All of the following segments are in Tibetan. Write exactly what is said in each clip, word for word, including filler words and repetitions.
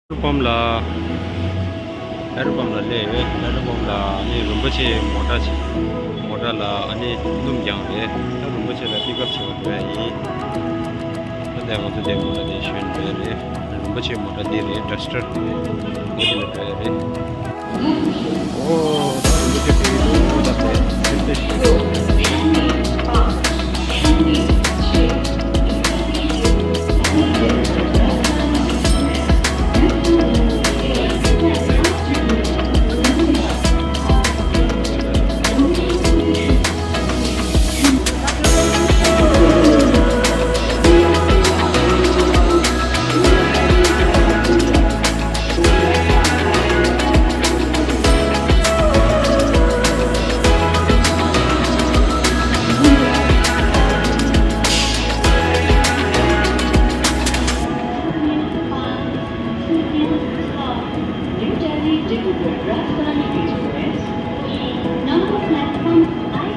ཧེ་རུ་པམ་ལ། ཧེ་རུ་པམ་ལ་སླེབས་ཡོད། ཧེ་རུ་པམ་ལ་ཨ་ནི་རིན་པོ་ཆེ་མོ་ཊ་ཆེ། མོ་ཊ་ལ་ཨ་ནི་སྣུམ་རྒྱང་རེད། ད་རིན་པོ་ཆེ་ལ་པིག་ཨབ་བྱེད་པར་འགྲོ་ཡ་ཡིན། ད་ལྟ་ང་ཚོ་དེ་མོ་ཊ་དེ་ཞོན་འགྲོ་ཡ་རེད། རིན་པོ་ཆེ་མོ་ཊ་འདི་རེད། ཌ་སི་ཊར་རེད། ངས་དེ་ལ་འགྲོ་ཡ་རེད། ཨོ། ད་རིན་པོ་ཆེ་དེ་ཡོད་ད་ལྟ་ཞོན་ཏེ་ཞོན། New Delhi Dibrugarh Rajdhani Express, number platform I.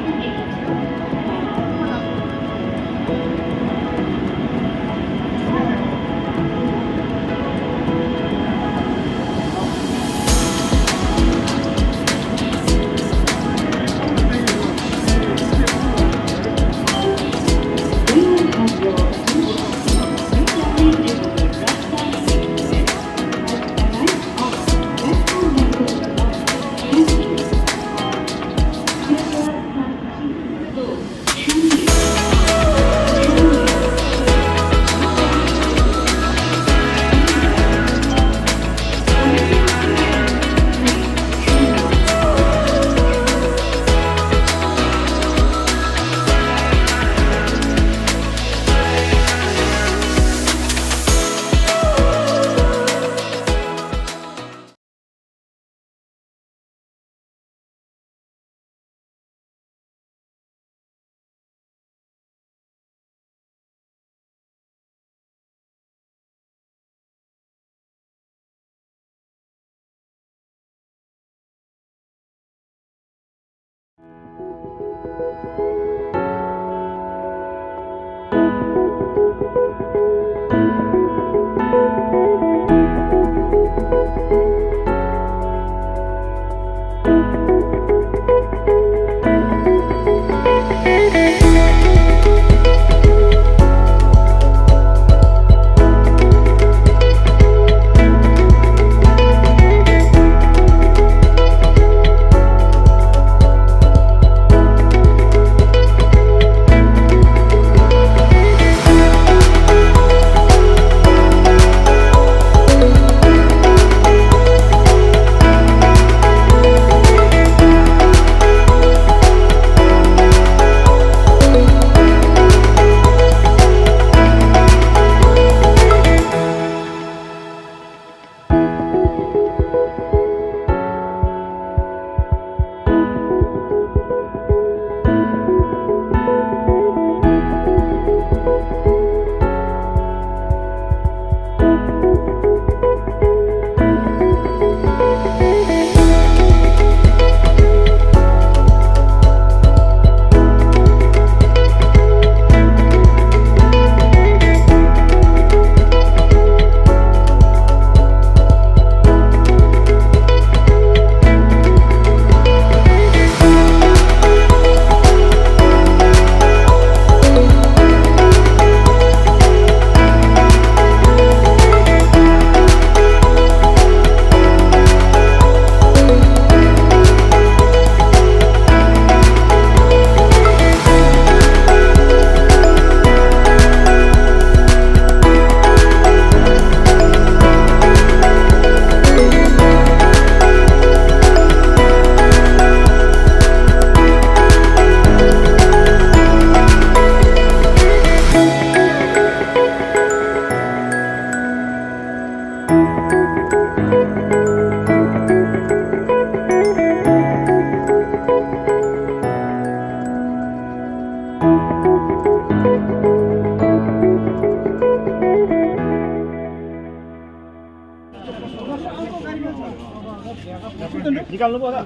निकाल्नु पर्यो।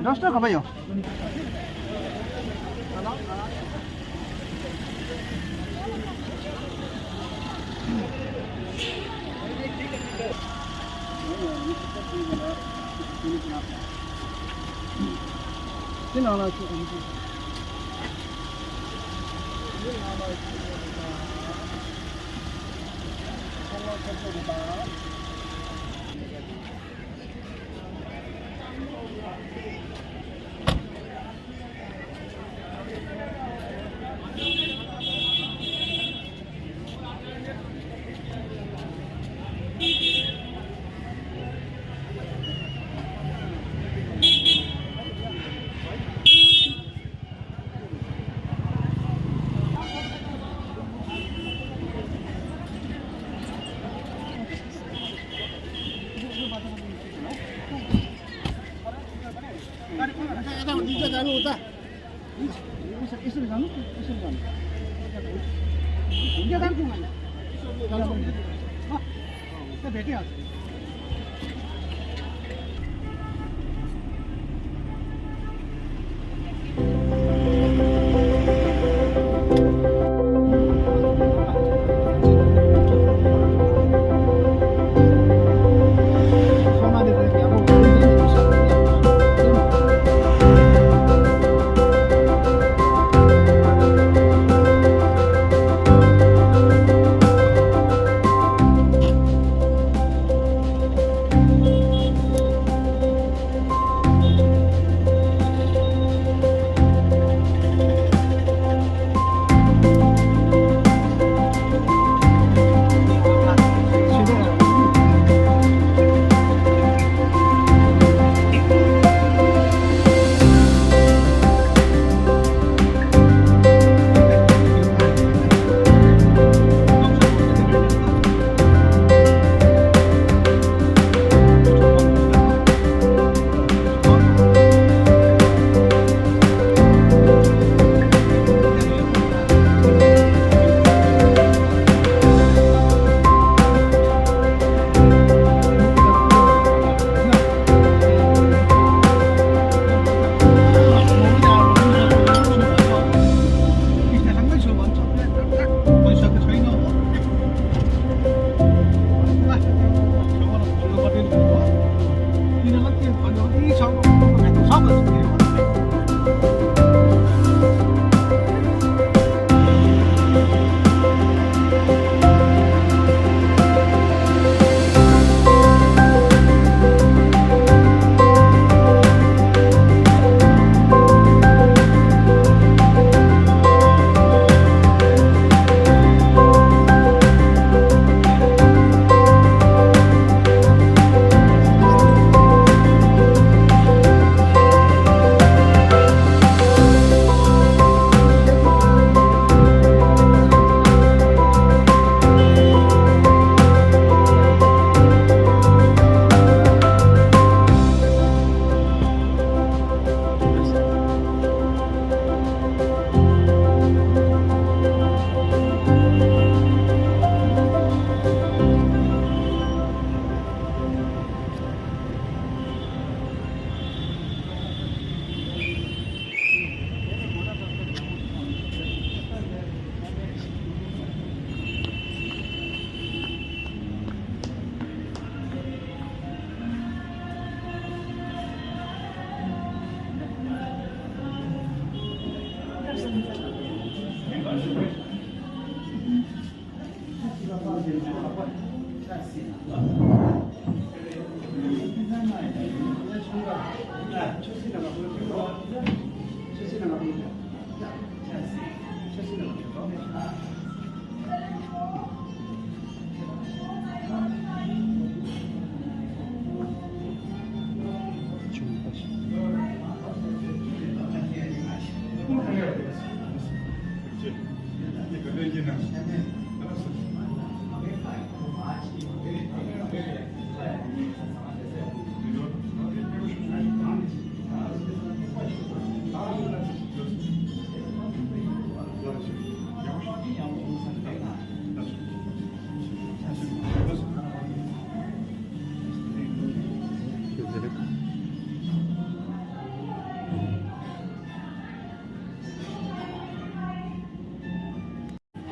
दस टका भयो। དེ་ནང་ལ་ཆུ་གང་ཆུ། དེ་ནང་ལ་ཆུ་ཡོད་པ། ཚོང་ལ་ཁ་ཆུ་ཡོད་པ།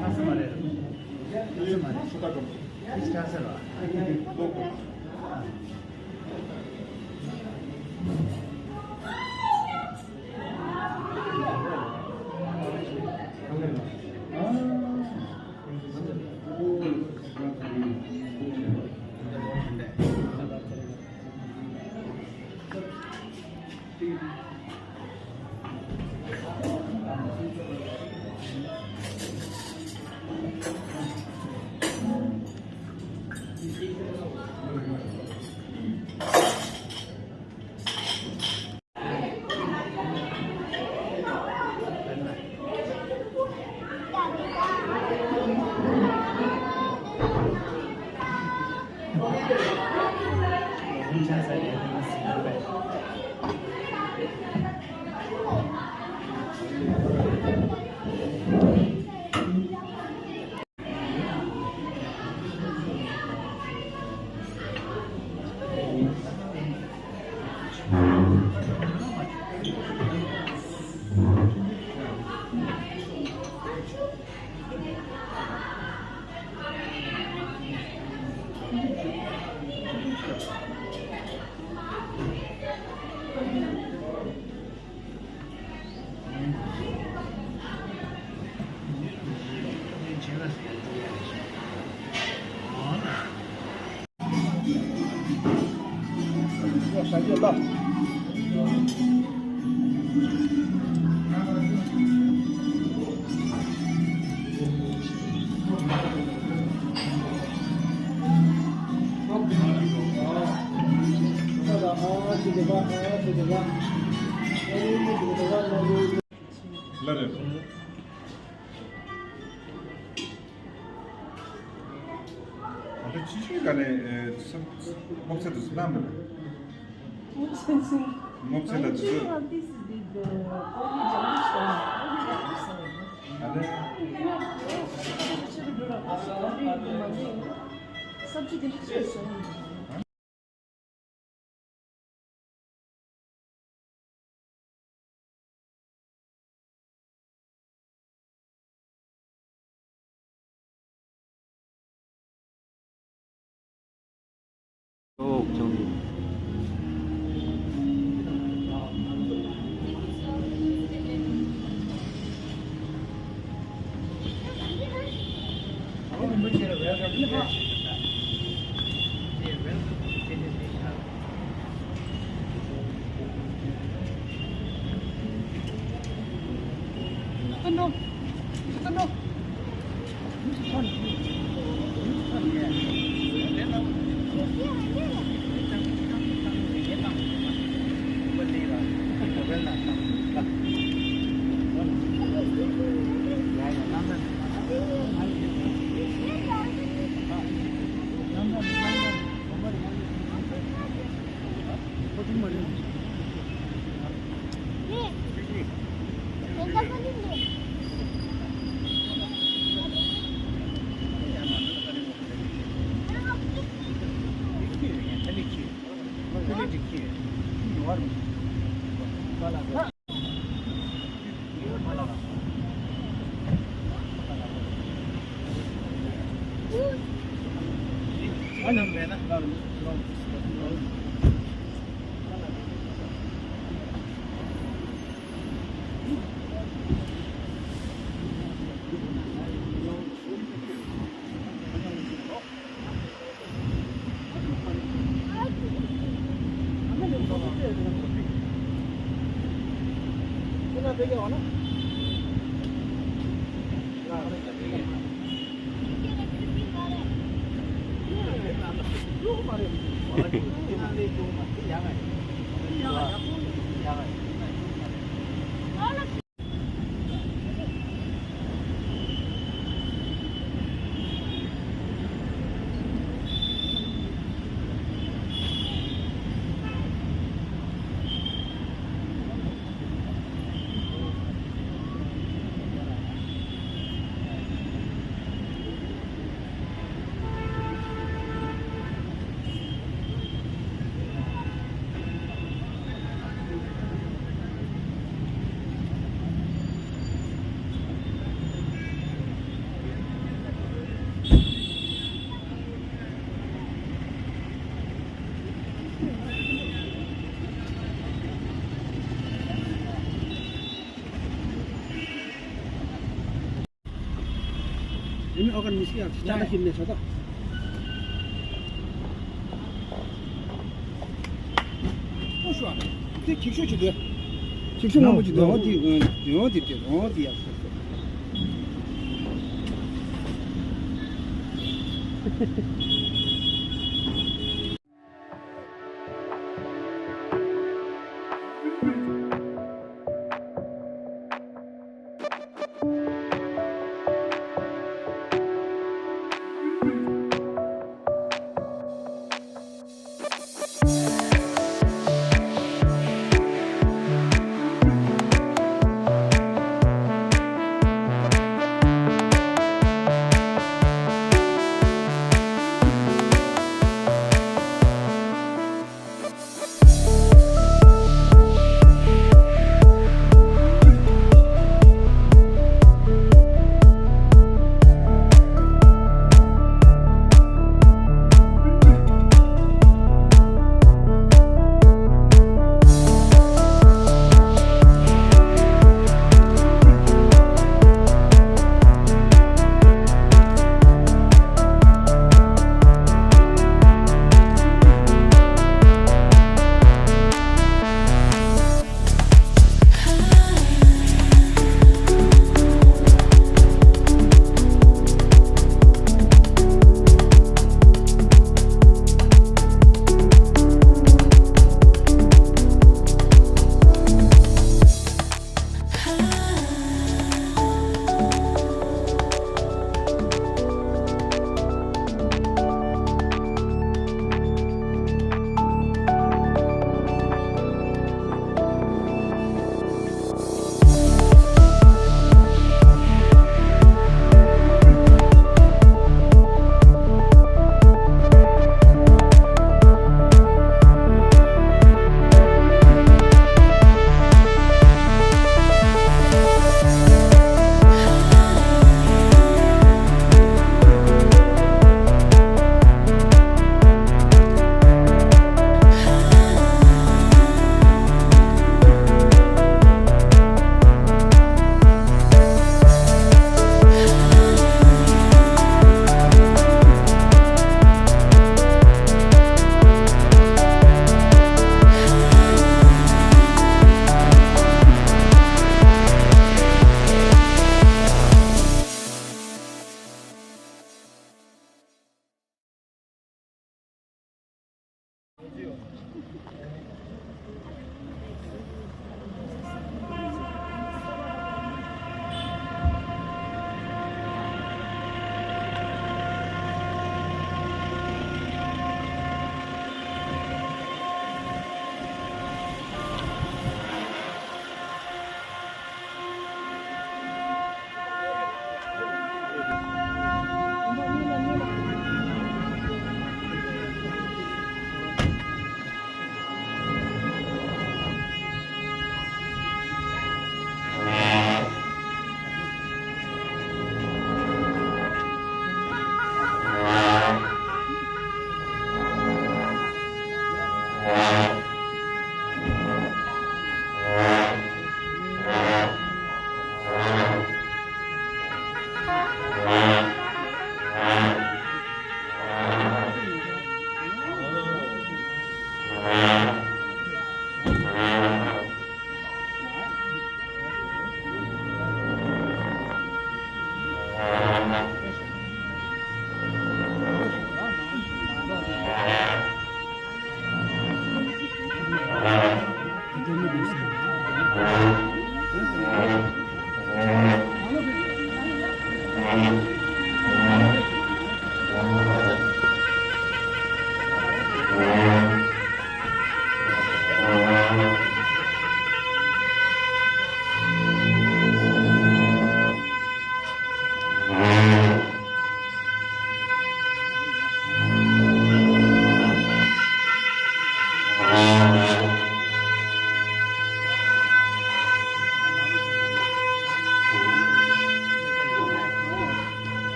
ཆགས་ས་མ་རེད། ཆགས་ས་མ་རེད། ཆགས་ས་རེད། ལ་རེད། ཨ་ད་ཅི་ཞིག་ག་ནས་ཨེ་ས་སྔོག་ཚད་དུ་སྣང་མེད་པས། སྔོག་ཚད་ཚིག་སྔོག་ཚད་ལ་དུས་ཚོད། ཨ་ནི། ཡིན་ཨོ་གར་མི་སི་ཡ་ཅ་ལ་ཤིན་ནས་ཆ་ད། ཨོ་ཤུ་ཨ། དེ་ཁྱིག་ཤོ་ཅི་དེ། ཁྱིག་ཤོ་མང་པོ་ཅི་དེ་ཨོ་དེ་ཨོ་དེ་དེ་ཨོ་དེ་ཡ།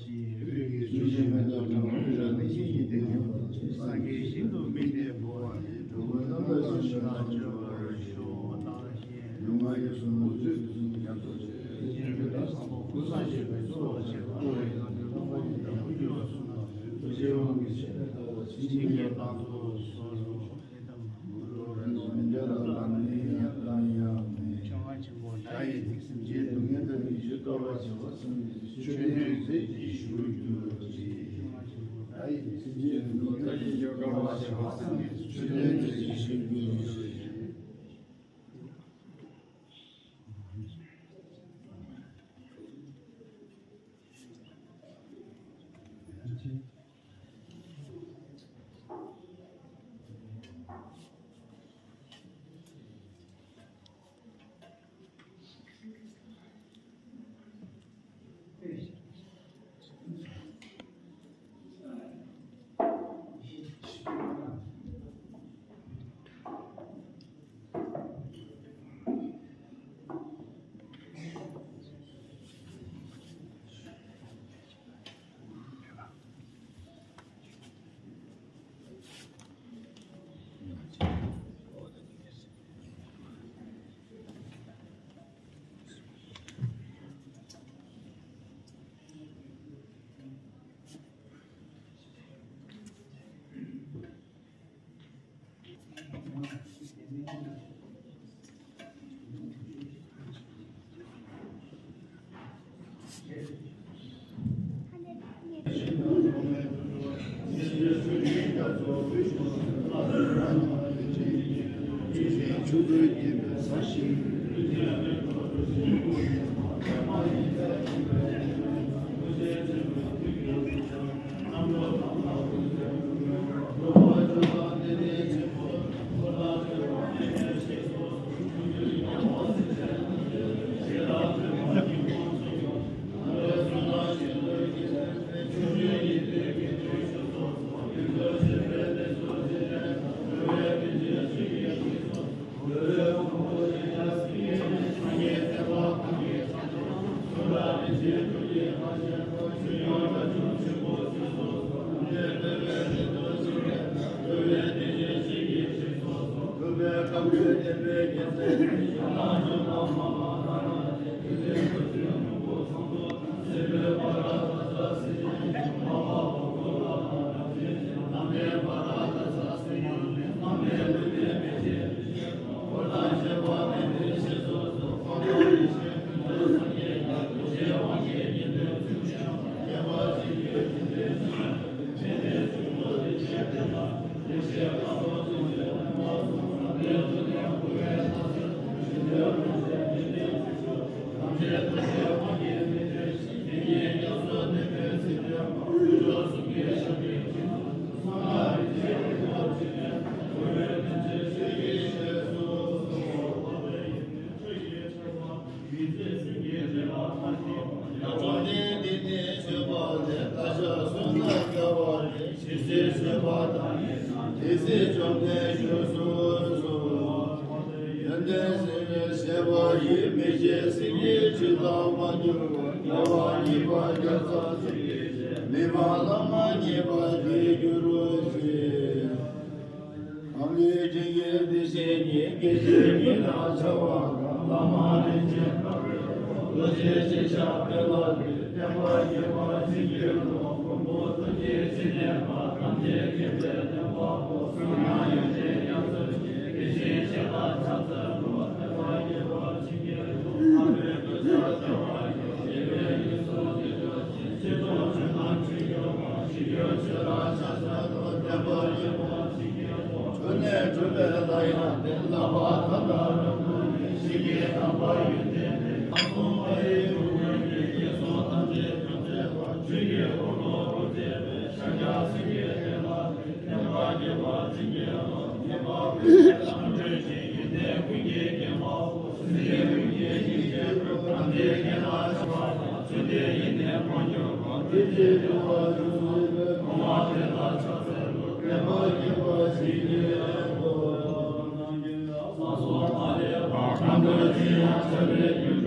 ཞིང་། འོད་ཀྱི་ཚུལ་བཞིན་མེ་ཏོག་སྤྲིན་པ་སྤུན་རབ་མི་ཤིགས་ཀྱི་དེ་ཉིད་པ་སངས་རྒྱས་ཞིང་དུ་དམིགས་ཏེ་འབུལ་བ་ནི། འགྲོ་ཀུན་རྣམ་དག་ཞིང་དུ་ལ་སྤྱོད་པར་ཤོག། ལྟ་ཞིང་། ལུས་ངག་ཡིད་གསུམ་ལ་བརྩོན་འགྲུས་ཀྱི་ཉམས་སུ་བྱས། རྗེས་ཀྱི་བདག་བཟང་པོ་ཀུན་བཟང་ཞེས་པའི་གསོལ་བ་བྱེད་པ། བསླབ་པ་ཡི་ལམ་དུ་བསླབ་པ་ཡི་དམ་པ་འགྱུར་བ་གསུམ་ལ་མོས། ཐུགས་རྗེའི་དབང་གིས་ཆེས་དགའ་བ་བྱིན་གྱིས་བརླབ་ཏུ་གསོལ། ལོ། ལས་དང་། གུ་རུ་རིན་ཆེན་མི་འབྲལ་ལྷ་ལ་ནི་ཡང་དང་ཡང་མིན། བྱང་ཆུབ་སེམས་དཔའ་དགྲ་ཡི་སེམས་ཅན་སྡུག་བསྔལ་དང་ནད་གཞི་གཏོར་བར་བྱེད་པ་སངས་རྒྱས་ཆོས་སྟོན་མཛད་ཅིང་བཞུགས་གྱུར་ཅིག། བྱང་ཆུབ་སེམས་དཔའ་དགྲ་ཡི་སེམས་ཅན་སྡུག་བསྔལ་དང་ནད་གཞི་གཏོར་བར་བྱེད་པ་སངས་རྒྱས་ཆོས་སྟོན་མཛད་ཅིང་བཞུགས་གྱུར་ཅིག། ཡོན་ཏན་སེམས་དཔའི་ཞབས་སུ་གསོལ། ཡོན་ཏན་སེམས་དཔའི་ཞབས་པ་ཡིས། མི་ཤེས་སེམས་ཀྱི་ཆོས་ལ་མ་གྱུར་པ། རྒྱལ་བ་མཉེས་པ་རྒྱལ་ཚབ་སེང་གེ་ཞེས། མི་མ་བླ་མ་མཉེས་པ་དེར་གྱུར་ཅིག། གང་གིས་བྱིན་གྱིས་བརླབས་ཤིང་ཉིད། དགེ་བཤེས་ཉིད་ལ་བྱ་བ་གང་། བླ་མ་རིན་ཆེན་དཀར་པོའི་ཚོགས། རྡོ་རྗེ་ཞེས་བྱ་བའི་བླ་མའི། བསྟན་པ་རྒྱས་པར་བྱིན་གྱིས་རློབས། མགོན་པོ་ཐུགས་རྗེའི་བྱིན་ལེན་པ། ཐམས་ཅད་མཁྱེན་པའི་སྟོན་པ་པོ། གསུང་དབྱངས་ཡོན་ཏན་དབྱངས་སུ་གྱེར། དེ་བཞིན་གཤེགས་པ་ཕྱག་འཚལ་ལོ། བསྟན་པ་རྒྱས་པར་བྱིན་གྱིས་རློབས། ལྷ་མོའི་གུས་ཕྱག་བྱ་བ་ཡི། ཞི་བའི་གཡུལ་སོགས་འདི་ཚོགས་ཀྱི། སྤྱི་གཙུག་ཕྱོགས་རྣམས་ཀྱི་ཡོད་པ། ཞི་ཁྱོད་ཆོས་ལ་ཕྱག་འཚལ་ལོ། བསྟན་པ་རྒྱས་པར་བྱིན་གྱིས་རློབས། གྲོལ་ནས་གྲོལ་བའི་ལྷ་ཡང་ཏེ། བསླབ་པ་མཐའ་དག་རབ་ཏུ་ནི། ཞི་བའི་དམ་པ་ཡོན་ཏན་ལྡན། ལྷག་མཐོང་ལྷ་ཡི་སྐུ་ཀུན་གྱི། བསྐྱེད་རྫོགས་ཐམས་ཅད་དོན་མཛད་པ། ཆོས་ཀྱི་འཁོར་ལོ་བསྐོར་མཛད་པའི། ཤཱཀྱ་སེང་གེ་དེ་ལ་ཕུལ། བསྟན་པ་རྒྱས་པར་བྱིན་གྱིས་རློབས། ཉན་པ་ཀུན་གྱི་དམ་ཆོས་ཀྱི། ཡོན་ཏན་ཀུན་གྱི་རྒྱལ་མོ། སེམས་ཅན་ཀུན་གྱི་སྙིང་རྗེའི་སྒོ། ཐམས་ཅད་མཁྱེན་པ་ཤེས་པ་དང་། ཆོས་འདི་ཡེ་ནས་མ་གྱུར་པ། དེ་ཕྱིར་གྲོལ་བར་ཤོག་ཅེས་པའི་དགོངས་པ་དེ་ལ་ཕྱག་འཚལ་ལོ། བསྟན་པ་རྒྱས་པར་བྱིན་གྱིས་རློབས། ལྷག་མཐོང་ལྷ་ལས་ཕར། རྣམ་གྲོལ་ཅི་ཡང་བྱ་བའི་རྒྱུར་གྱུར་ཀ།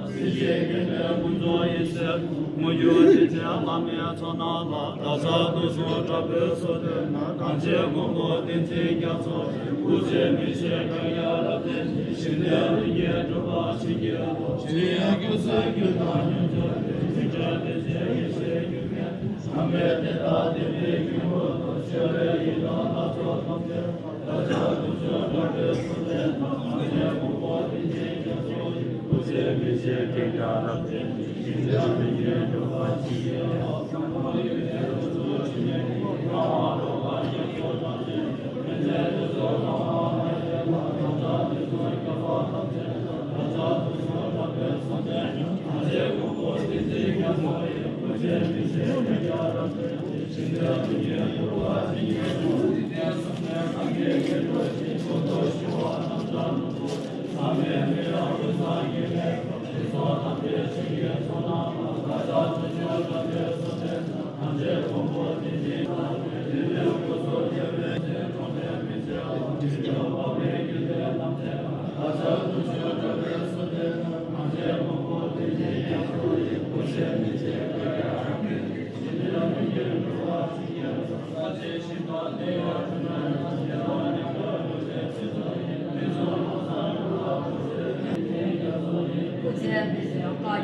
སྲིད་ཞིའི་རྒན་པའི་ཀུན་ ཚོགས་ཡེ་ཤེས་མུ་ཁྱུད་ཅི་ཆེན་བླ་མའི་ཚོགས་རྣམས་ལ། བདག་ཅག་དུག་གསུམ་དྲག་པོའི་ཚོགས་འདུལ་ནས། གང་ཕྱིར་མགོན་པོ་བསྟན་འཛིན་རྒྱ་མཚོ་ཡི། སྐུ་ཚེ་མི་ཤིགས་དཀའ་ཡང་རབ་བརྟན་ཅིང་། ཞི་བདེའི་ལྷུན་གྱིས་གྲུབ་པར་བྱིན་གྱིས་རློབས། ཇི་ཡི་སྐུ་ཚེ་རྒྱུད་དང་མྱུར་འགྱུར་ཏེ། འཇིགས་བྲལ་བདེ་གཤེགས་ཡེ་ཤེས་རྒྱུད་བརྙེས། ནམ་མཁའི་བདེ་ལྟར་ལྡན་པའི་སྐྱེས་བུ་དང་། བྱེ་བའི་ཡི་དམ་ལྷ་ཚོགས་ཐམས་ཅད་ལ། བདག་ཅག་དུག་གསུམ་དྲག་པོའི་ཚོགས་འདུལ་ནས། གང་ཕྱིར་མགོན་པོ་བསྟན་འཛིན་རྒྱ་མཚོ་ཡི། སྐུ་ཚེ་མི་ཤིགས་དཀའ་ཡང་རབ་བརྟན་ཅིང་། ཞི་བདེའི་ལྷུན་གྱིས་གྲུབ་པར་བྱིན་གྱིས་རློབས།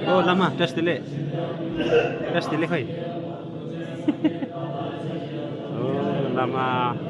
ཨོ་བླ་མ་བཀྲ་ཤིས་བདེ་ལེགས། བཀྲ་ཤིས་བདེ་ལེགས་ཧོ། ཨོ་བླ་མ།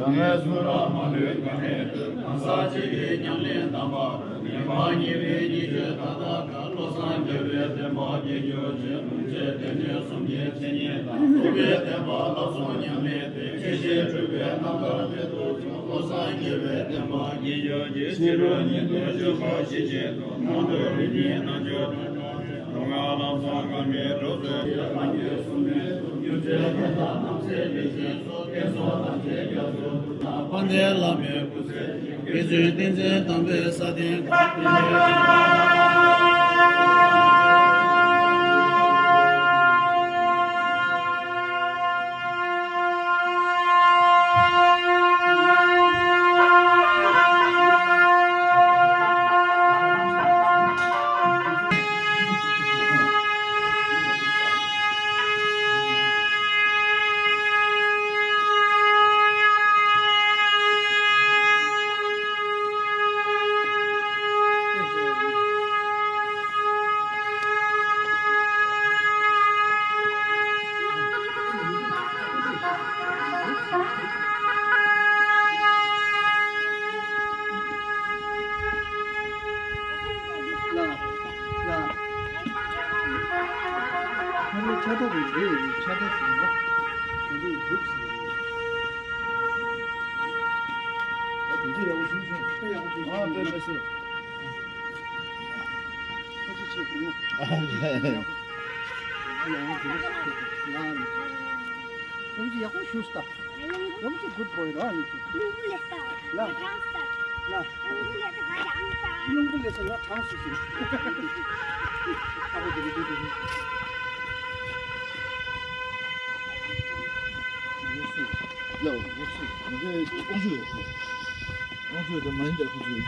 དྲང་ངེས་གསུང་རབ་མ་ལུས་ག་ནས་ཐོས། གང་ཟག་སྤྱི་བོའི་ཉམས་ལེན་དམ་པ་རུ། ངེས་པ་ཉེས་པའི་ཉེས་སྤྱོད་མཐའ་དག་དག་བློ་བཟང་རྒྱལ་བའི་བསྟན་པ་རྒྱས་གྱུར་ཅིག་ལྷུན་གྱིས་བརྡེག་ནས་གསུང་གི་འཆད་ཉན་དང་། ཐུབ་པའི་བསྟན་པ་ལ་སོགས་ཉམས་ལེན་ཏེ། ཆེ་ཞིང་གྲུབ་པའི་རྣམ་ཐར་འཕེལ་དུ་གྱུར། བློ་བཟང་རྒྱལ་བའི་བསྟན་པ་རྒྱས་གྱུར་ཅིག་ཕྱི་རོལ་ཉིད་དུ་སྤྱོད་པ་ཤེས་བཞིན་དུ། ནང་དུ་རིམ་གཉིས་རྣལ་འབྱོར་དང་། ལུས་ངག་ལམ་བཟང་གང་གིས་འགྲོ་ཚུལ་ཡང་། ལམ་གྱི་གསུང་མིན་ལུགས་རྒྱུ་འབྲས་ལ་བརྟགས་རྣམ་སེལ་ལེགས་བཤད་སོགས། དཔལ་སོགས་ཐམས་ཅད་རྒྱ་མཚོར་བསྡུ་ན། དཔལ་ལྡན་བླ་མའི་སྐུ་ཚེ་ཡི། དགེ་ཚུལ་ཏིང་འཛིན་དམ་པའི་ས་སྟེང་གང་། ལ། ལ། ཁ་ལོ་ཆ་ད་རེད་རེད་ཆ་ད་ཟེར་བ། ཁ་ལོ་འདུག་ཟེར་བ། ཨ་དེ་ཚོ་ཡག་པོ་བྱུང་སོང་། ད་ཡག་པོ་བྱུང་སོང་། ཨ་དཔེ་མི་སྲིད། ཁ་ཆེ་ཆེ་གོང་མོ། ཨ་ཡག་པོ་དེ་ལ་ང་ཁ་ཆེ་ཡག་པོ་ཞུས་ད། རླུང་བུ། རླུང་བུ་གུད་བོའི་རང་ཡིན་གྱི། རླུང་བུ་ལས་ལྟ། ལ། ལ། རླུང་བུ་ལས་ལྟ་ང་གྲང་ས། རླུང་བུ་ལས་ལྟ་ང་གྲང་སུ་སུ། ཨ་ཁོ་དེ་རེད་དེ་རེད། ཡོད་སྲིད། ཡོད་སྲིད། ང་ཚོའི་དབང་ཆ་ཡོད་སྲིད། དབང་ཆ་ཡོད་དེ་མ་ཡིན་དེ་ཁོ་ཚོའི།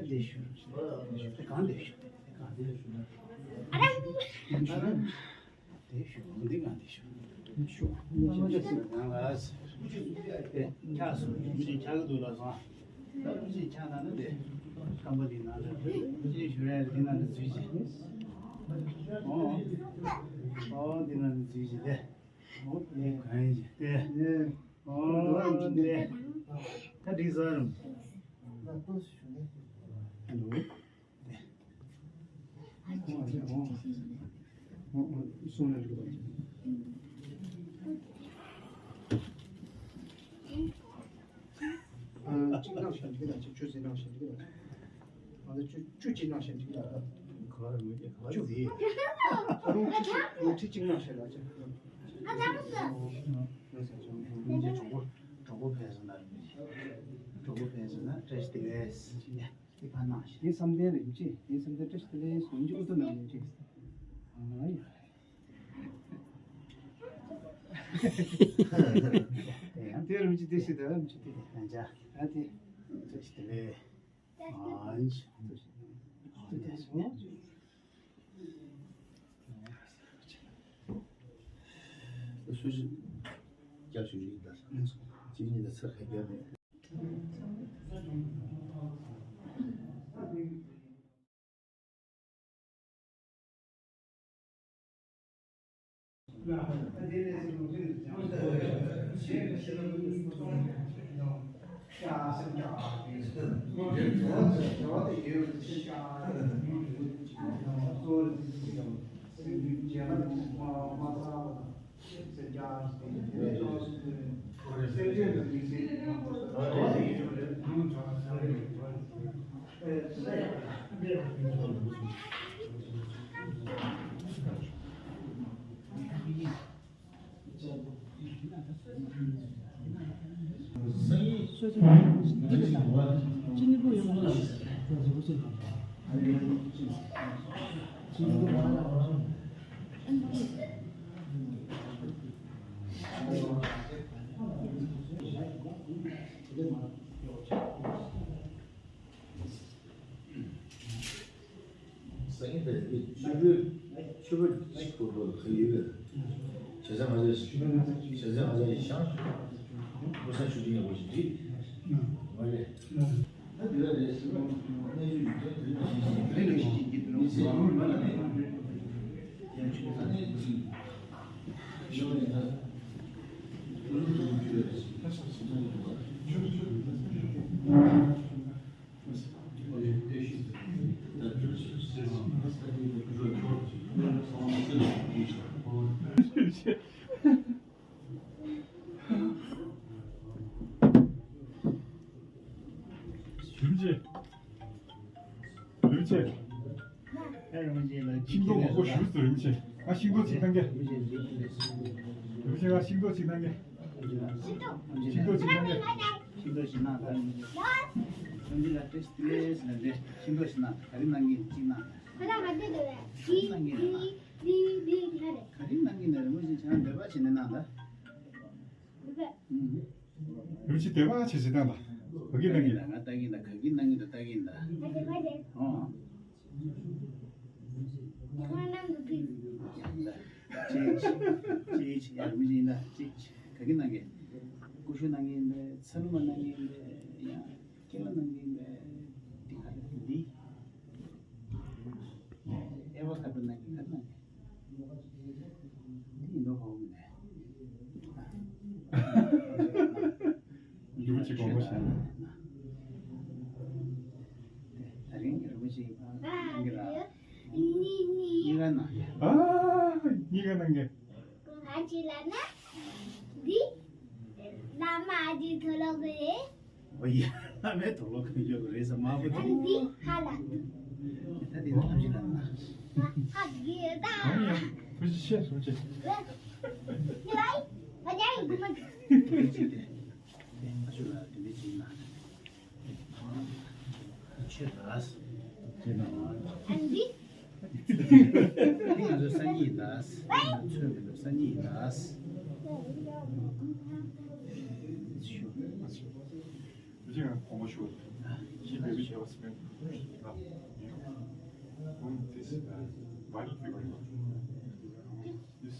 དེ་ཞུ། འདི་གང་དེ་ཞུ། ཞུ། ང་ལ། དེ་ཆགས་སོང་། མི་གཅིག་ཆགས་ཀྱི་འདུག་ལབ་སོང་། ད་མི་གཅིག་ཆགས་ན་ནི་དེ། སྐམ་པ་འདི་ནང་ལ་མི་གཅིག་ཞུ་རན་འདི་ནང་ལ་འཛུལ་ཅིག་ཨོ། ཨོ་འདི་ནང་ལ་འཛུལ་ཅིག་དེ། ཨོ་དེ་གང་ཡིན་ཅིག་དེ། ཨོ་དེ། ད་འགྲིག་ས་རུང་། ཨ་ལོ། གཅིག་གནང་བཞིན་འགྲིག་ལ་ཆུ་ཆུ་ཟིན་གནང་བཞིན་འགྲིག་ལ། ང་ཚོ་ཆུ་ཆུ་གཅིག་གནང་བཞིན་འགྲིག་ལ། ག་རེ་ངོས་ཀྱི་ག་རེ་ཟིན། ཨ་རུང་ཆུ་ཆུ་ངོས་ཁྲི་གཅིག་གནང་བཞིན་ལ་ཆུ། ཨ་ད་མ་ཟིན། ངོས་ཟིན་ཆུ་ངོས་གྲོགས་པོ་གྲོགས་པོ་ཕེབས་སོང་ན་རེད། གྲོགས་པོ་ཕེབས་སོང་ན་བཀྲ་ཤིས་བདེ་ལེགས། ཨེ་ཕ་ནང་བཞིན། ངའི་བསམ་གཏན་རིན་ཆེན། ངའི་བསམ་གཏན་བཀྲ་ཤིས་བདེ་ལེགས་སོང་ཅི་ཨུ་ཏུ་ནང་རིན་ཆེན། ཨ་ཡ། ཡང་དེ་རིམ་གྱིས་དེ་ཞིག་དང་རིམ་གྱིས་དེ། ཡང་ཅག་ཡང་དེ་རིམ་གྱིས་དེ་ལས། ཨ་ནི། དེ་ཞིག་དེ་ཞིག་ནས། སུ་ཞིག་རྒྱབ་ཞུ་ཞིག་ད། ཅི་ཉིད་ལ་ཚར་ཁ་རྒྱབ་མེད། སང་ཉིན་དེ་ཆུ་བོ་ཆུ་བོ་ཆུ་བོ་ཁ་ཡོད་གི། བྱ་ཚན་ང་ཚོ་བྱ་ཚན་ང་ཚོ་ཞང་ཀུ་ས་ཆུ་ཏིང་ཡག་པོ་ཞིག་བྲིས། མ་རེད། ད་དེ་ལ་རེད་ཟེར་བ་གནས་ཚུལ་ཡོད་དོན་དོན་ཞིག་ཞིག་དེ་ལས་ཞིག་ཅིག་གི་དུ་མི་ཚེ་ཡོང་མ་ལ་ནས་ཡང་ཆུ་ད་ནས་ཅིག་ཡོང་ཡིན་ད། ཀུ་རུ་ཀུ་རུ་ཆུ་རེད་ཟེར། ཆུ་ཆུ། རིན་ཆེན། རིན་ཆེན། ཤིང་ཏོག་མང་པོ་ཞུ་ཟེར་རིན་ཆེན། ང་ཤིང་ཏོག་ཅིག་གཏང་གི། རིན་ཆེན་ང་ཤིང་ཏོག་ཅིག་གཏང་གི། ཤིང་ཏོག་ཅིག་གཏང་གི། ཤིང་ཏོག་ཅིག་གནང་དང་། འདི་ལ་ཏེས་ཏེས་ལ་འདི་ཤིང་ཏོག་ཅིག་གནང་། ག་རེ་གནང་གི་ཅིག་གནང་། ཁ་ལག་ག་དེ་འདུག་ག་རེ་གནང་གི་ན། ག་རེ་གནང་གི་ན་རིན་པོ་ཆེ་ཆང་འདོད་པ་བྱས་ནས་གནང་དང་། རིན་པོ་ཆེ་འདོད་པ་བྱས་བྱས་གནང་དང་། ག་གི་གནང་གི་ན། ང་ལྟ་གི་ན། ག་གི་གནང་གི་ན་ལྟ་གི་ན། ཨོ། ཅིག་ཅིག་ཅིག་ཡར་མི་ཅིག་ཡིན་ན་ཅིག་ག་གི་གནང་གི། ཀུ་ཤུ་གནང་གི་ཡིན་པས། ཚ་ལུ་མ་གནང་གི་ཡིན་པས། ཡང་ཀི་ལ་གནང་གི་ཡིན་པས། འདི་ག་རེ་འདི། ཨེ་ཝ་ཀ་ཏོ་གནང་གི་ག་རེ་གནང་གི། འདི་ཡིན་མདོག་ཁ་པོ་མིན་ནས། རྒྱུ་ཅིག་གོང་མ་ཞིག་ད་རིང་རིན་པོ་ཆེ་གནང་གི་ར། གཉིས་ཀ་ན། ཨ། གཉིས་ཀ་གནང་གི། ང་ཅི་ལ་ན། འདི། བླ་མ་ཨ་ཅེ་དོ་ལོ་གི་རེད། ཨོ་ཡ། བླ་མའི་དོ་ལོ་གི་ཡོད་གི་རེད་ཟེར་མ་པོ་དེ། ཨ་འདི་ཧ་ལ་འདུག་ད་དེ་ནི་ཐམས་ཅད་ལ་ན། ཧ་གི་ད། ཨོ་ཡ། ཐུགས་རྗེ་ཆེ་ཐུགས་རྗེ་ཆེ། ཡ་ལ་ཡ་ང་ཡ་ཡི་གུ་མ་གི། ཨ་ཆུ་ལ་དེ་འདྲ་ཅིག་ན། ཆེ་ལ། ཨ་འདི། ང་ཚོ་སང་ཉིན་ལ། ཚོད་མི་འདུག་སང་ཉིན་ལ། ཅི་ང་གོང་མ་ཞུ་བ། ཞི་བའི་བྱ་བ་སྨན། This, uh, vital figure. This.